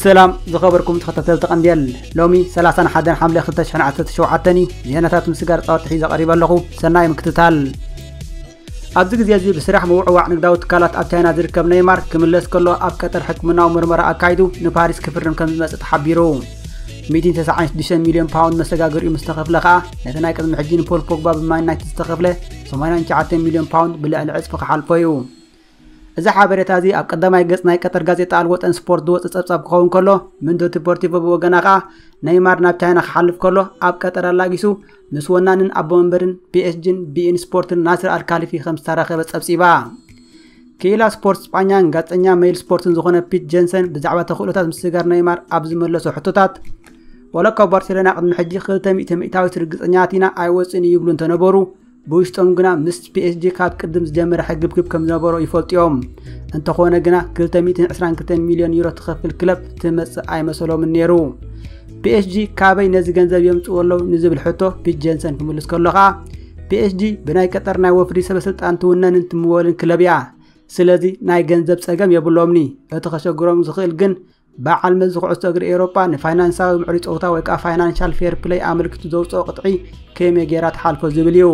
ሰላም ዝኸበርኩም ተኸታተልቲ ቀንዴል፣ ሎሚ ሰላሳን ሓደን ሓምለ ክልተ ሽሕን ዓሰርተ ሸውዓተን እዩ። ዜናታት ምስጋር ጻወት ሒዘ ቀሪበ ኣለኹ። ሰናይ ምክትታል። ኣብዚ ግዜ እዚ ብስራሕ ምውዕዋዕ ንግዳዊ ትካላት ኣብ ቻይና ዝርከብ ኔይማር ክምለስ ከሎ ኣብ ቀጠር ሕክምናዊ ምርመራ ኣካይዱ ንፓሪስ ክፍርም ከም ዝመጽእ ተሓቢሩ። ሚእትን ተስዓን ሽዱሽተን ሚልዮን ፓውንድ መሰጋገሪኡ ምስ ተኸፍለ ከኣ ነቲ ናይ ቅድሚ ሕጂ ንፖል ፖግባ ብማን ዩናይትድ ዝተኸፍለ ሰማንያን ትሽዓተን ሚልዮን ፓውንድ ብልዕሊ ዕጽፊ ክሓልፎ እዩ። እዚ ሓበሬታ እዚ ኣብ ቀዳማይ ገጽ ናይ ቀጠር ጋዜጣ ኣልወጠን ስፖርት ዝወጽእ ጸብጻብ ክኸውን ከሎ፣ ምንዶ ዲፖርቲቮ ብወገና ከኣ ኔይማር ናብ ቻይና ክሓልፍ ከሎ ኣብ ቀጠር ኣላጊሱ ምስ ወናንን ኣቦ መንበርን ፒኤስጂን ቢኢን ስፖርትን ናስር ኣልካሊፊ ከም ዝተራኸበ ጸብጺባ። ክኢላ ስፖርት ስጳኛን ጋዜጠኛ ሜይል ስፖርትን ዝኾነ ፒት ጀንሰን ብዛዕባ ተኽእሎታት ምስጋር ኔይማር ኣብ ዝመለሶ ሕቶታት፣ ዋላ እኳ ባርሴሎና ቅድሚ ሕጂ ክልተ ሚእቲ ሚእታዊት ርግጸኛት ኢና ኣይወጽእን ይብሉ እንተነበሩ፣ ብውሽጦም ግና ምስ ፒኤስጂ ካብ ቅድም ዝጀመረ ሕግብግብ ከም ዝነበሮ ይፈልጡ እዮም። እንተኾነ ግና ክልተ ሚእትን ዕስራን ክልተን ሚልዮን ዩሮ ትኸፍል ክለብ ትመጽእ ኣይመሰሎምን ነይሩ። ፒኤስጂ ካበይ ነዚ ገንዘብ የምጽኡ ኣለዉ ንዝብል ሕቶ ፒት ጀንሰን ክምልስ ከሎ ከኣ፣ ፒኤስጂ ብናይ ቀጠር ናይ ወፍሪ ሰበ ስልጣን ትውነንን ትምወልን ክለብ እያ። ስለዚ ናይ ገንዘብ ጸገም የብሎምኒ። እቲ ከሸግሮም ዝኽእል ግን በዓል መዚ ኩዕሶ እግሪ ኤውሮጳ ንፋይናንሳዊ ምዕሩይ ጸወታ ወይ ከኣ ፋይናንሻል ፌር ፕለይ ኣመልኪቱ ዘውጽኦ ቅጥዒ ከመይ ጌራ ትሓልፎ ዝብል እዩ።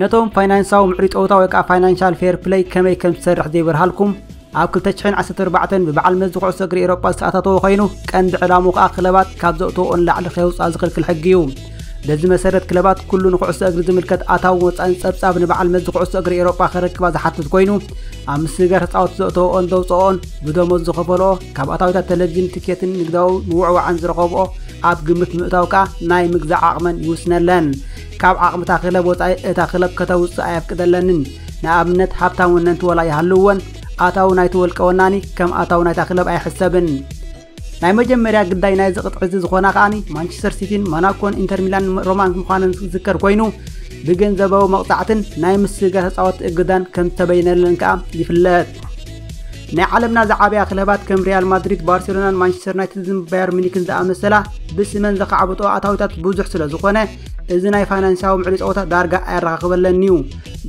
ነቶም ፋይናንሳዊ ምዕሩይ ጸወታ ወይ ከኣ ፋይናንሻል ፌር ፕለይ ከመይ ከም ዝሰርሕ ዘይበርሃልኩም፣ ኣብ ክልተ ሽሕን ዓሰርተ ኣርባዕተን ብበዓል መዚ ኩዕሶ እግሪ ኤውሮጳ ዝተኣታተወ ኮይኑ፣ ቀንዲ ዕላምኡ ከኣ ክለባት ካብ ዘእተወኦ ንላዕሊ ከየውጽኣ ዝኽልክል ሕጊ እዩ። በዚ መሰረት ክለባት ኩሉ ንኩዕሶ እግሪ ዝምልከት ኣታዊ ወጻእን ጸብጻብ ንበዓል መዚ ኩዕሶ እግሪ ኤውሮጳ ከረክባ ዝሓትት ኮይኑ፣ ኣብ ምስግጋር ተጻወትቲ ዘእተወኦን ዘውጽኦኦን ብደሞዝ ዝኸፈልኦ፣ ካብ ኣታዊታት ቴሌቪዥን፣ ትኬትን ንግዳዊ ምውዕዋዕን ዝረኸብኦ ኣብ ግምት ምእታው ከኣ ናይ ምግዛእ ዓቕመን ይውስነለን። ካብ ዓቕሚ እታ ክለብ ወጻኢ እታ ክለብ ከተውጽእ ኣየፍቅደለንን። ንኣብነት ሃብታም ወነንቲ ወላ ይሃልውወን፣ ኣታዊ ናይቲ ወልቀ ወናኒ ከም ኣታዊ ናይታ ክለብ ኣይሕሰብን። ናይ መጀመርያ ግዳይ ናይዚ ቅጥዒ እዚ ዝኾና ከኣ ማንቸስተር ሲቲን ሞናኮን ኢንተር ሚላን ሮማን ምዃነን ዝዝከር ኮይኑ፣ ብገንዘባዊ መቕጻዕትን ናይ ምስግጋር ተጻወትቲ እግዳን ከም ዝተበየነለን ከኣ ይፍለጥ። ናይ ዓለምና ዝዓበያ ክለባት ከም ሪያል ማድሪድ፣ ባርሴሎናን ማንቸስተር ዩናይትድን ባየር ሚኒክን ዝኣመሰላ ብስመን ዘኻዕበጥኦ ኣታዊታት ብዙሕ ስለ ዝኾነ፣ እዚ ናይ ፋይናንሳዊ ምዕሪ ጸወታ ዳርጋ ኣየረኻኽበለን እዩ።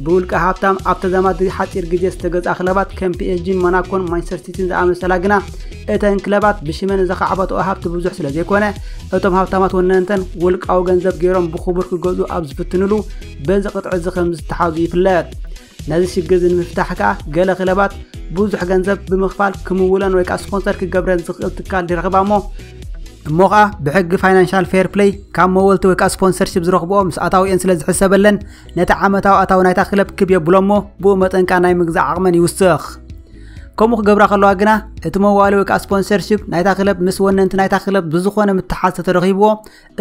ብውልቀ ሃብታም ኣብ ተዛማዲ ሓጺር ግዜ ዝተገዝኣ ክለባት ከም ፒኤስጂን ሞናኮን ማንቸስተር ሲቲን ዝኣመሰላ ግና፣ እተን ክለባት ብሽመን ዘኻዕበጥኦ ሃብቲ ብዙሕ ስለ ዘይኮነ፣ እቶም ሃብታማት ወነንተን ውልቃዊ ገንዘብ ገይሮም ብኽቡር ክገዝኡ ኣብ ዝፍትንሉ፣ በዚ ቅጥዒ እዚ ከም ዝተሓዙ ይፍለጥ። ነዚ ሽግር እዚ ንምፍታሕ ከኣ ገለ ክለባት ብዙሕ ገንዘብ ብምኽፋል ክምውለን ወይ ከኣ ስፖንሰር ክገብረን ዝኽእል ትካል ይረኽባ እሞ፣ እሞ ኸኣ ብሕጊ ፋይናንሻል ፌር ፕለይ ካብ መወልቲ ወይ ከኣ ስፖንሰርሺፕ ዝረኽብኦ ምስ ኣታዊኤን ስለ ዝሕሰበለን፣ ነቲ ዓመታዊ ኣታዊ ናይታ ክለብ ክብ የብሎ እሞ፣ ብኡ መጠን ከኣ ናይ ምግዛእ ዓቕመን ይውስኽ። ከምኡ ክገብራ ከለዋ ግና፣ እቲ መዋሊ ወይ ከኣ ስፖንሰርሺፕ ናይታ ክለብ ምስ ወነንቲ ናይታ ክለብ ብዝኾነ ምትሓዝ ተተረኺብዎ፣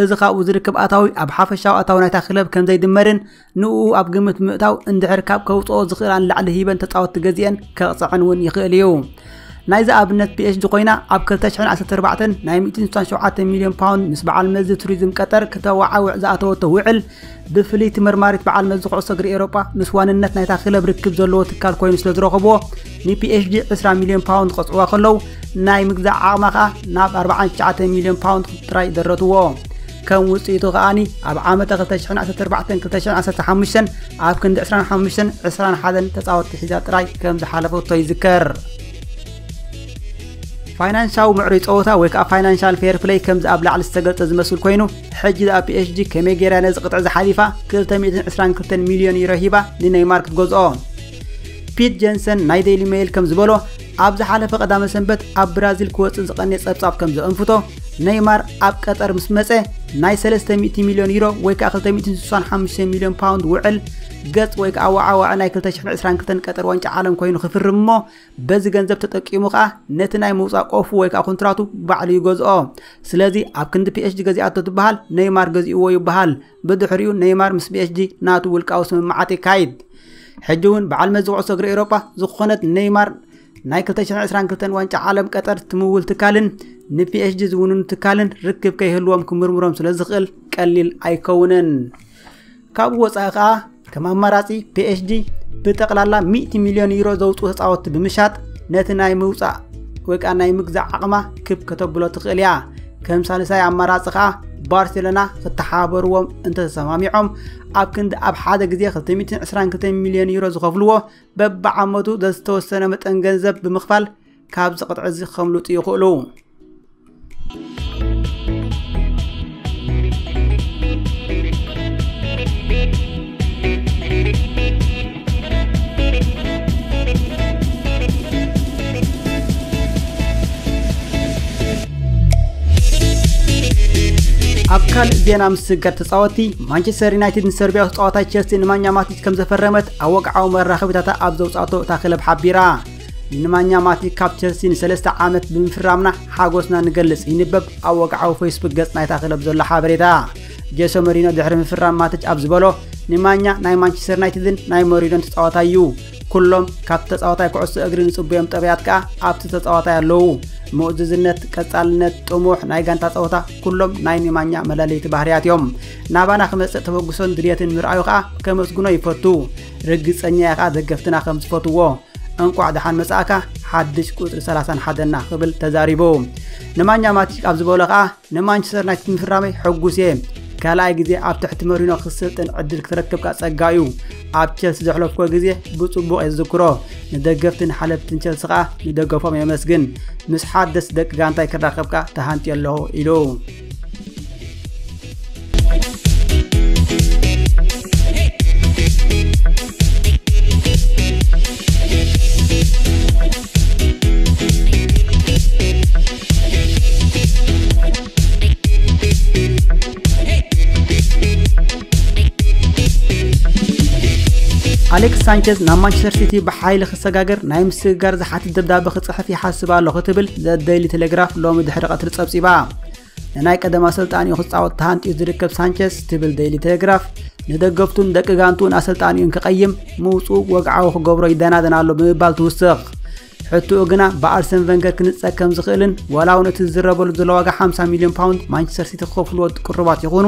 እዚ ካብኡ ዝርከብ ኣታዊ ኣብ ሓፈሻዊ ኣታዊ ናይታ ክለብ ከም ዘይድመርን ንኡ ኣብ ግምት ምእታው እንድሕር ካብ ከውፅኦ ዝኽእላ ንላዕሊ ሂበን ተፃወትቲ ገዚአን ከቕፅዐን እውን ይኽእል እዩ። ናይዚ ኣብነት ፒኤስጂ ኮይና ኣብ ክልተ ሽሕን ዓሰርተ ኣርባዕተን ናይ ሚእትን ስሳን ሸውዓተን ሚልዮን ፓውንድ ምስ በዓል መዚ ቱሪዝም ቀጠር ክተወዓውዕ ዝኣተወቶ ውዕል ብፍልይቲ መርማሪት በዓል መዚ ኩዕሶ እግሪ ኤውሮጳ ምስ ዋንነት ናይታ ክለብ ርክብ ዘለዎ ትካል ኮይኑ ስለ ዝረኸብዎ ንፒኤስጂ ዕስራ ሚልዮን ፓውንድ ክቐፅዕዋ ከለዉ ናይ ምግዛእ ዓቕማ ከኣ ናብ ኣርባዓን ትሽዓተን ሚልዮን ፓውንድ ጥራይ ደረትዎ። ከም ውፅኢቱ ከኣኒ ኣብ ዓመተ ክልተ ሽሕን ዓሰርተ ኣርባዕተን ክልተ ሽሕን ዓሰርተ ሓሙሽተን ኣብ ክንዲ ዕስራን ሓሙሽተን ዕስራን ሓደን ተፃወትቲ ሒዛ ጥራይ ከም ዝሓለፈቶ ይዝከር። ፋይናንሻዊ ምዕሩይ ፀወታ ወይ ከዓ ፋይናንሻል ፌር ፕለይ ከምዚ ኣብ ላዕሊ ዝተገልፀ ዝመስል ኮይኑ ሕጂ ደኣ ፒኤስጂ ከመይ ገይራ ነዚ ቅጥዒ ዝሓሊፋ ክልተ ሚእትን ዕስራን ክልተን ሚልዮን ዩሮ ሂባ ንነይማር ክትገዝኦ። ፒት ጀንሰን ናይ ዴይሊ ሜይል ከም ዝበሎ ኣብ ዝሓለፈ ቀዳመ ሰንበት ኣብ ብራዚል ክወፅእ ዝቐንየ ፀብፃብ ከም ዘእንፍቶ ነይማር ኣብ ቀጠር ምስ መፀ ናይ ሰለስተ ሚእቲ ሚልዮን ዩሮ ወይ ከዓ ክልተ ሚእትን ስሳን ሓሙሽተ ሚልዮን ፓውንድ ውዕል ገፅ ወይ ከዓ ዋዓዋዕ ናይ ክልተ ሽሕን ዕስራን ክልተን ቀጠር ዋንጫ ዓለም ኮይኑ ክፍርም እሞ በዚ ገንዘብ ተጠቂሙ ከዓ ነቲ ናይ ምውፃእ ቆፉ ወይ ከዓ ኮንትራቱ ባዕሉ ይገዝኦ። ስለዚ ኣብ ክንዲ ፒኤስጂ ገዚኣቶ ትበሃል ነይማር ገዚእዎ ይበሃል። ብድሕሪኡ ነይማር ምስ ፒኤስጂ ናቱ ውልቃዊ ስምምዓት የካይድ። ሕጂ እውን በዓል መዚ ኩዕሶ እግሪ ኤውሮጳ ዝኾነት ነይማር ናይ ክልተ ሽሕን ዕስራን ክልተን ዋንጫ ዓለም ቀጠር ትምውል ትካልን ንፒኤስጂ ዝውንኑ ትካልን ርክብ ከይህልዎም ክምርምሮም ስለ ዝኽእል ቀሊል ኣይከውንን። ካብኡ ወፃኢ ከዓ ከም ኣማራፂ ፒኤስጂ ብጠቕላላ ሚእቲ ሚልዮን ዩሮ ዘውፅኡ ተፃወትቲ ብምሻጥ ነቲ ናይ ምውፃእ ወይ ከዓ ናይ ምግዛእ ዓቕማ ክብ ከተብሎ ትኽእል እያ። ከም ሳልሳይ ኣማራፂ ከዓ ባርሴሎና ክተሓባበርዎም እንተተሰማሚዖም ኣብ ክንዲ ኣብ ሓደ ግዜ ክልተ ሚእትን ዕስራን ክልተን ሚልዮን ዩሮ ዝኸፍልዎ በብዓመቱ ዘዝተወሰነ መጠን ገንዘብ ብምኽፋል ካብዚ ቅጥዒ እዚ ከምልጡ ይኽእሉ። ኣብ ካልእ ዜና ምስግጋር ተጻወቲ፣ ማንቸስተር ዩናይትድ ንሰርቢያዊ ተጻዋታይ ቸልሲ ንማኛ ማቲች ከም ዘፈረመት ኣብ ወግዓዊ መራኸቢታታ ኣብ ዘውጻእቶ እታ ክለብ ሓቢራ። ንማኛ ማቲች ካብ ቸልሲ ንሰለስተ ዓመት ብምፍራምና ሓጎስና ንገልጽ ይንበብ ኣብ ወግዓዊ ፌስቡክ ገጽ ናይታ ክለብ ዘሎ ሓበሬታ። ጆሰ መሪኖ ድሕሪ ምፍራም ማቲች ኣብ ዝበሎ፣ ንማኛ ናይ ማንቸስተር ዩናይትድን ናይ መሪኖን ተጻዋታይ እዩ። ኩሎም ካብ ተጻዋታይ ኩዕሶ እግሪ ንጽቡዮም ጠባያት ከኣ ኣብቲ ተጻዋታይ ኣለዉ። ምእዙዝነት፣ ቀጻልነት፣ ጥሙሕ፣ ናይ ጋንታ ጸወታ፣ ኩሎም ናይ ንማኛ መለለይቲ ባህርያት እዮም። ናባና ክመጽእ ተበግሶን ድልየትን ምርኣዩ ከኣ ከመስግኖ ይፈቱ። ርግጸኛ እየ ከኣ ደገፍትና ከም ዝፈትዎ። እንቋዕ ደሓን መጻእካ ሓድሽ ቁጽሪ ሰላሳን ሓደና ክብል ተዛሪቡ። ንማኛ ማቲች ኣብ ዝበሎ ከኣ ንማንቸስተር ዩናይትድ ምፍራመይ ሕጉስ እየ። ካልኣይ ግዜ ኣብ ትሕቲ መሪኖ ክስልጥን ዕድል ክትረክብ ከኣ ጸጋ እዩ። ኣብ ቸልሲ ዘሕለፍኮ ግዜ ብጽቡቕ እየ ዝዝክሮ። ንደገፍትን ሓለፍትን ቸልሲ ከኣ ንደገፎም የመስግን። ምስ ሓደስ ደቂ ጋንታይ ክራኸብ ከኣ ተሃንጥየ ኣለኹ ኢሉ። ኣሌክስ ሳንቸዝ ናብ ማንቸስተር ሲቲ ብሓይሊ ክሰጋገር ናይ ምስግጋር ዝሓትት ደብዳበ ክጽሕፍ ይሓስብ ኣሎ ክትብል ዘ ዴይሊ ቴሌግራፍ ሎሚ ድሕሪ ቀትሪ ጸብጺባ። ንናይ ቀደም ኣሰልጣኒኡ ክጻወት ተሃንጥዩ ዝርከብ ሳንቸዝ ትብል ዴይሊ ቴሌግራፍ፣ ንደገፍቱን ደቂ ጋንቱን ኣሰልጣኒኡን ክቐይም ምውጽኡ ወግዓዊ ክገብሮ ይደናደን ኣሎ ብምባል ትውስኽ። ሕትኡ ግና ብኣርሰን ቨንገር ክንጸግ ከም ዝኽእልን ዋላ እውን እቲ ዝዝረበሉ ዘሎ ዋጋ ሓምሳ ሚልዮን ፓውንድ ማንቸስተር ሲቲ ክኸፍልዎ ቅሩባት ይኹኑ፣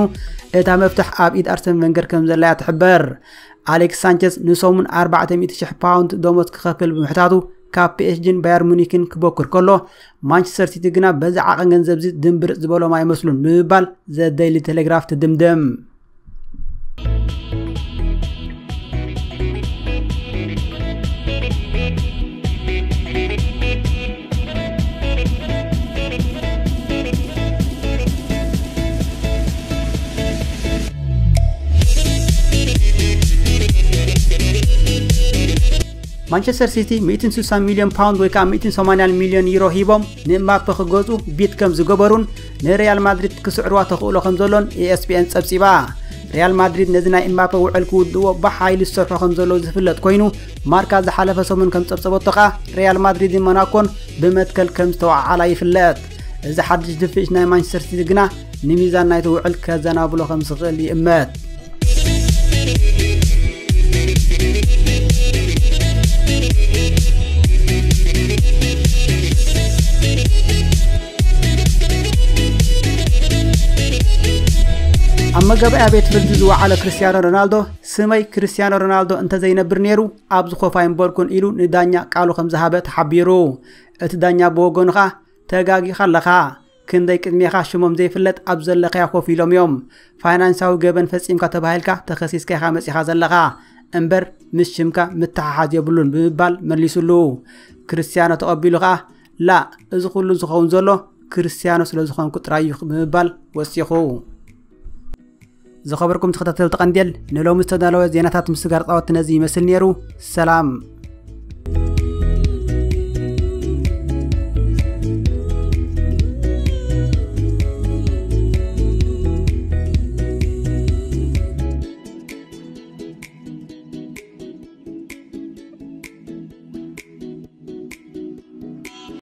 እታ መፍትሕ ኣብ ኢድ ኣርሰን ቨንገር ከም ዘላ እያ ትሕበር። ኣሌክስ ሳንቸዝ ንሰሙን ኣርባዕተ ሚእቲ ሽሕ ፓውንድ ደሞዝ ክኸፍል ብምሕታቱ ካብ ፒ ኤስ ጂን ባየር ሙኒክን ክበኩር ከሎ፣ ማንቸስተር ሲቲ ግና በዚ ዓቐን ገንዘብ እዚ ድምብርጽ ዝበሎም ኣይመስሉን ብምባል ዘ ዴይሊ ቴሌግራፍ ትድምድም። ማንቸስተር ሲቲ ሚእትን ስሳን ሚልዮን ፓውንድ ወይ ከዓ ሚእትን ሰማንያን ሚልዮን ዩሮ ሂቦም ንእምባፔ ክገዝኡ ቢድ ከም ዝገበሩን ንሪያል ማድሪድ ክስዕርዋ ተኽእሎ ከም ዘሎን ኤ ኤስ ፒ ኤን ጸብጺባ። ሪያል ማድሪድ ነዚ ናይ እምባፔ ውዕል ክውድእዎ ብሓይሊ ዝሰርሖ ከም ዘለዉ ዝፍለጥ ኮይኑ፣ ማርካ ዝሓለፈ ሰሙን ከም ጸብጸበቶ ከኣ ሪያል ማድሪድን ሞናኮን ብመትከል ከም ዝተወዓዓላ ይፍለጥ። እዚ ሓድሽ ድፍኢት ናይ ማንቸስተር ሲቲ ግና ንሚዛን ናይቲ ውዕል ከዘናብሎ ከም ዝኽእል ይእመት። ኣብ መገበያ ቤት ፍርዲ ዝወዓለ ክርስቲያኖ ሮናልዶ፣ ስመይ ክርስቲያኖ ሮናልዶ እንተዘይነብር ነይሩ ኣብዚ ኮፍ ኣይምበልኩን ኢሉ ንዳኛ ቃሉ ከም ዝሃበ ተሓቢሩ። እቲ ዳኛ ብወገኑ ኸኣ፣ ተጋጊኻ ኣለኻ፣ ክንደይ ቅድሜኻ ሽሞም ዘይፍለጥ ኣብ ዘለኻዮ ኮፍ ኢሎም እዮም። ፋይናንሳዊ ገበን ፈጺምካ ተባሂልካ ተኸሲስካ ኢኻ መጺኻ ዘለኻ እምበር ምስ ሽምካ ምትሓሓዝ የብሉን ብምባል መሊሱሉ። ክርስቲያኖ ተቐቢሉ ኸኣ፣ ላእ፣ እዚ ኩሉ ዝኸውን ዘሎ ክርስቲያኖ ስለ ዝኾንኩ ጥራይ እዩ ብምባል ወሲኹ። ዝኸበርኩም ተኸታተልቲ ቀንዴል፣ ንሎሚ ዝተዳለወ ዜናታት ምስጋር ጻወት ነዚ ይመስል ነይሩ። ሰላም።